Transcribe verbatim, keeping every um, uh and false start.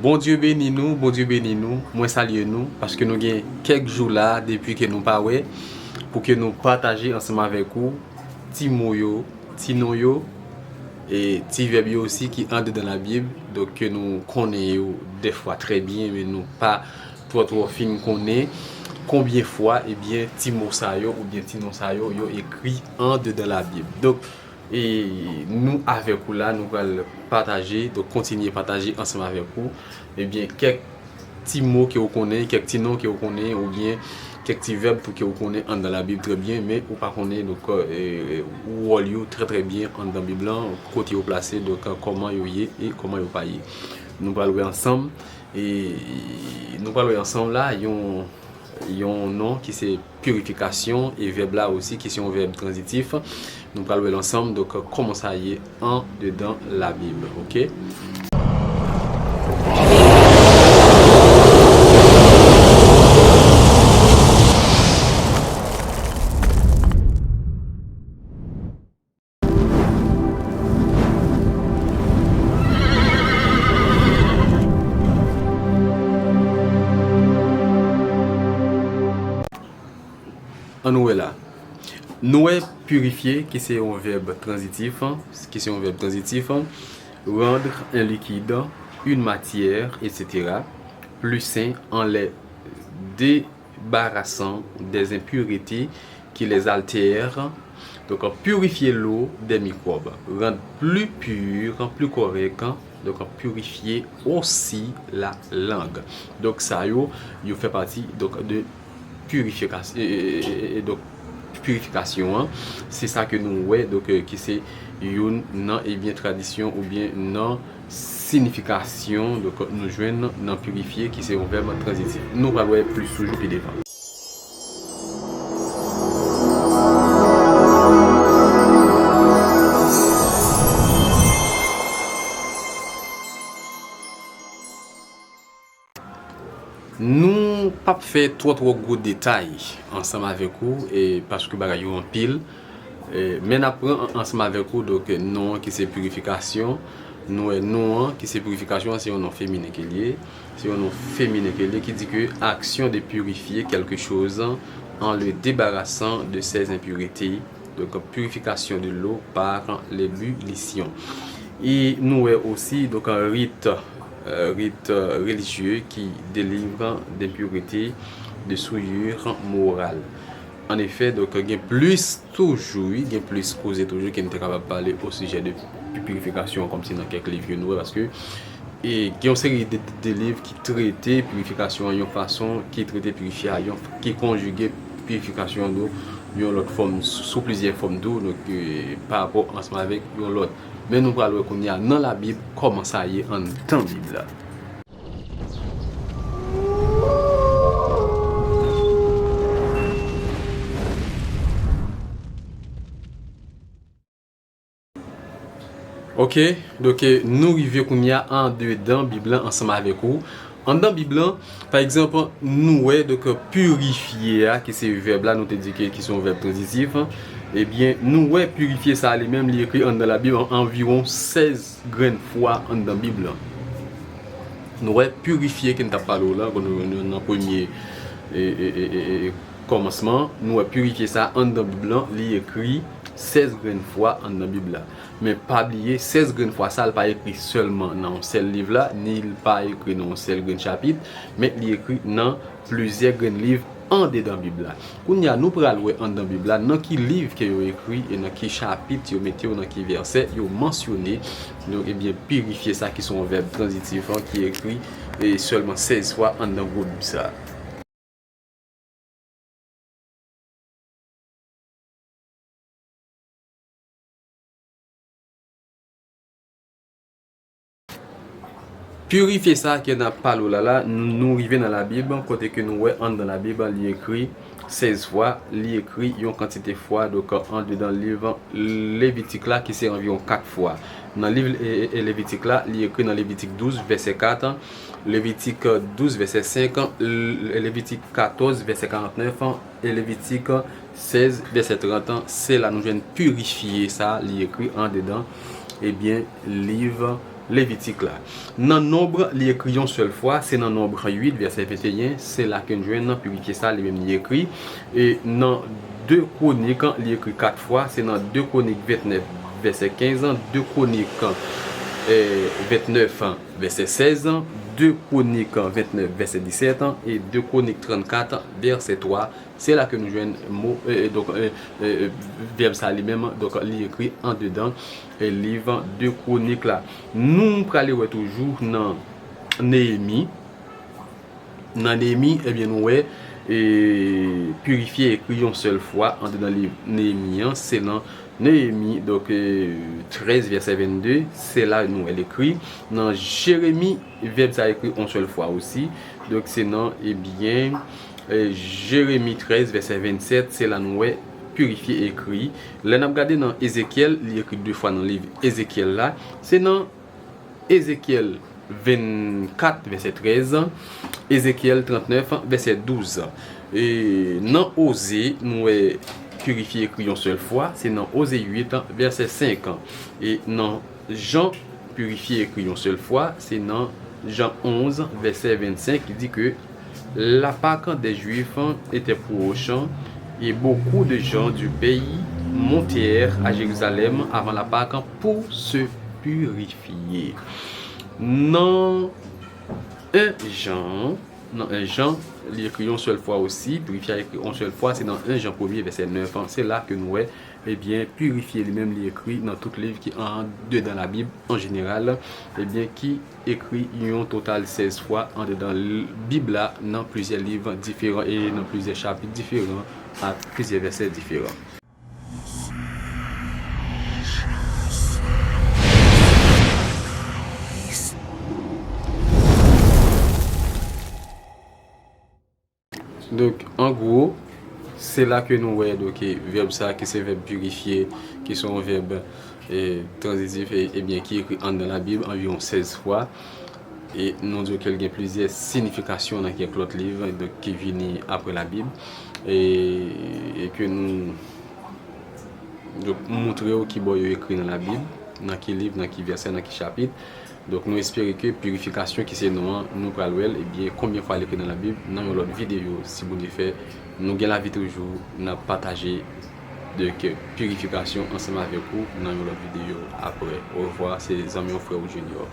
Bondye beni nou, Bondye beni nou. Mwen salye nou, paske nou gen kèk jou la depi ke nou pa wè, pou ke nou pataje ansanm avèk ou ti mo yo, ti non yo, e ti vèb yo osi ki andedan Labib, donk ke nou konnen yo dèfwa trè byen, men nou pa twò twò fin konnen konbyen fwa, ebyen, ti mo sa yo oubyen ti non sa yo, yo ekri andedan Labib. Donk, e nou avèk ou la, nou pral pataje, donk kontinye pataje ansanm avèk ou, ebyen, kèk ti mo ke w konnen, kèk ti non ke w konnen, oubyen kèk ti vèb tou ke w konnen anndan Labib trè byen, men ou pa konnen, donk, e, wòl yo trè, trè byen anndan Bib lan, kote yo plase, donk, kòman yo ye e kòman yo pa ye. Nou pral wè ansanm, e nou pral wè ansanm la, yon, yon non ki se pirifikasyon, e vèb la osi ki se yon vèb tranzitif. Nou pral wè l ansanm, donk, kòman sa ye andedan Labib, oke? Ann wè la. Nou wè pirifye, ki se yon vèb tranzitif, ki se yon vèb tranzitif, rendre un liquide, une matière, et cetera, plus sain en les débarrassant des impuretés qui les altèrent. Donk, pirifye lo dè mikwòb, rendre plus pur, plus correct, donk, pirifye osi la lang. Donk, sa yo, yo fè pati, donk, de pirifikasyon, e, e, e, e, e, donk, pirifikasyon an, se sa ke nou wè, donk, e, ki se youn nan, ebyen, tradisyon oubyen nan siyifikasyon, donk, nou jwenn nan pirifye, ki se yon vèb tranzitif. Nou pral wè plis toujou pi devan. Nou p ap fè twò twò gwo detay ansanm avèk ou, e, paske bagay yo anpil. E, men n ap pran an-, ansanm avèk ou, donk, non an ki se pirifikasyon. Nou wè non an ki se pirifikasyon an, se yon non feminen ke l ye. Se yon non feminen ke l ye ki di ke action de purifier quelque chose en le débarrassant de ses impuretés. Donk, purification de l'eau par l'ébullition. E nou wè osi, donk, rit, euh, rit, euh, religieux qui délivre d'impureté, de souillure morale. An efè, donk, gen plis toujou, wi, gen plis koze toujou ke n te kapab pale o sijè de pi-, pirifikasyon, kòmsi nan kèk liv ke nou wè, paske e gen yon seri de, de, de liv ki trete pirifikasyon an yon fason, ki trete pirifye a yon, ki konjige pirifikasyon an, donk, yon lòt fòm, sou, sou plizyè fòm tou, donk, e, pa rapò ansanm avèk yon lòt. Men nou pral wè kounye a nan Labib kòman sa ye anndan Bib la. Ok, donk, e, nou rive kounye a andedan Bib lan ansanm avèk ou. Anndan Bib lan, pa egzanp, nou wè, donk, pirifye a, ki se vèb la, nou te di ke, ki se yon vèb tranzitif, ebyen, nou wè pirifye sa a li menm, li ekri anndan Labib an-, anviwon sèz grenn fwa anndan Bib lan. Nou wè pirifye ke n t ap pale w la, kon nou, nou nan premye, e, e, e, e, e, kòmansman, nou wè pirifye sa anndan Bib lan, li ekri sèz grenn fwa anndan Bib la. Men pa bliye, sèz grenn fwa sa, l pa ekri sèlman nan yon sèl liv la, ni l pa ekri nan yon sèl grenn chapit, men li ekri nan plizyè grenn liv andedan Bib la. Kounye a, nou pral wè anndan Bib la nan ki liv ke yo ekri e nan ki chapit yo mete yo, nan ki vèsè yo mansyone. Donk, ebyen, pirifye sa ki se yon vèb tranzitif an ki ekri, e, sèlman sèz fwa anndan gwo Bib sa a. Pirifye sa ke n ap pale w la la, nou, nou rive nan Labib, kote ke nou wè anndan Labib, li ekri sèz fwa, li ekri yon kantite fwa, donk, andedan liv Levitik la, ki se anviwon kat fwa. Nan liv, e, e, e, Levitik la, li ekri nan Levitik douz, vèsè kat, Levitik douz, vèsè senk, L-, Levitik katòz, vèsè karantnèf, e Levitik sèz, vèsè trant, se la nou jwenn pirifye sa, li ekri andedan, ebyen, liv Levitik la. Nan Nonb, li ekri yon sèl fwa, se nan Nonb uit, vèsè venteyen, se la ke n jwenn pirifye sa, li menm li ekri. E nan de Kwonik, li ekri kat fwa, se nan de Kwonik ventnèf, vèsè kenz, de Kwonik, eh, ventnèf, vèsè sèz, de Kwonik ventnèf, vèsè disèt, e de Kwonik trannkat, vèsè twa. Se la ke nou jwenn mo, eh, eh, donk, eh, eh, eh, vèb sa li menm, donk, li ekri andedan, eh, liv de Kwonik la. Nou prale wè toujou nan Neyemi. Nan Neyemi, ebyen, nou wè, eh, pirifye ekri yon sèl fwa andedan liv Neyemi an, se nan Neyemi, donk, eh, trèz, vèsè vennde, se la nou wè l ekri. Nan Jeremi, vèb sa ekri yon sèl fwa osi. Donk, se nan, ebyen, eh, Jeremi trèz, vèsè vennsèt, se la nou wè pirifye ekri. Lè n ap gade nan Ezekyèl, li ekri de fwa nan liv Ezekyèl la. Se nan Ezekyèl vennkat, vèsè trèz, Ezekyèl trannèf, vèsè douz. E nan Oze, nou wè pirifye ekri yon sèl fwa, se nan Oze uit, vèsè senk. E nan Jan, pirifye ekri yon sèl fwa, se nan Jan onz, vèsè vennsenk, ki di ke la Pâque des Juifs était proche, et beaucoup de gens du pays montèrent à Jérusalem avant la Pâque pour se purifier. Nan en Jan, nan en Jan, li ekri yon sèl fwa osi, pirifye a ekri yon sèl fwa, se nan en Jan premye, vèsè nèf an. Se la ke nou wè, ebyen, pirifye li menm, li ekri nan tout liv ki andedan Labib, an jeneral, ebyen, ki ekri yon total sèz fwa andedan l-, Bib la, nan plizyè liv diferan e nan plizyè chapit diferan, ak plizyè vèsè diferan. Donk, an gwo, se la ke nou wè, donk, vèb sa ki se vèb pirifye, ki se yon vèb, eh, tranzitif, e, ebyen, ki ekri anndan Labib anviwon sèz fwa. E nou di ke l gen plizyè siyifikasyon nan kèk lòt liv, donk, ki vini apre Labib. E, e ke nou, donk, moutre w kibò yo ekri nan Labib, nan ki liv, nan ki vèsè, nan ki chapit. Donk, nou espere ke pirifikasyon ki se non an, nou pral wè l, ebyen, konbyen fwa l ekri nan Labib, nan yon lòt videyo, si Bondye fè, nou gen lavi toujou, n ap pataje de ke pirifikasyon ansanm avèk ou nan yon lòt videyo apre. Orevwa, se zanmi w, frè w Junior.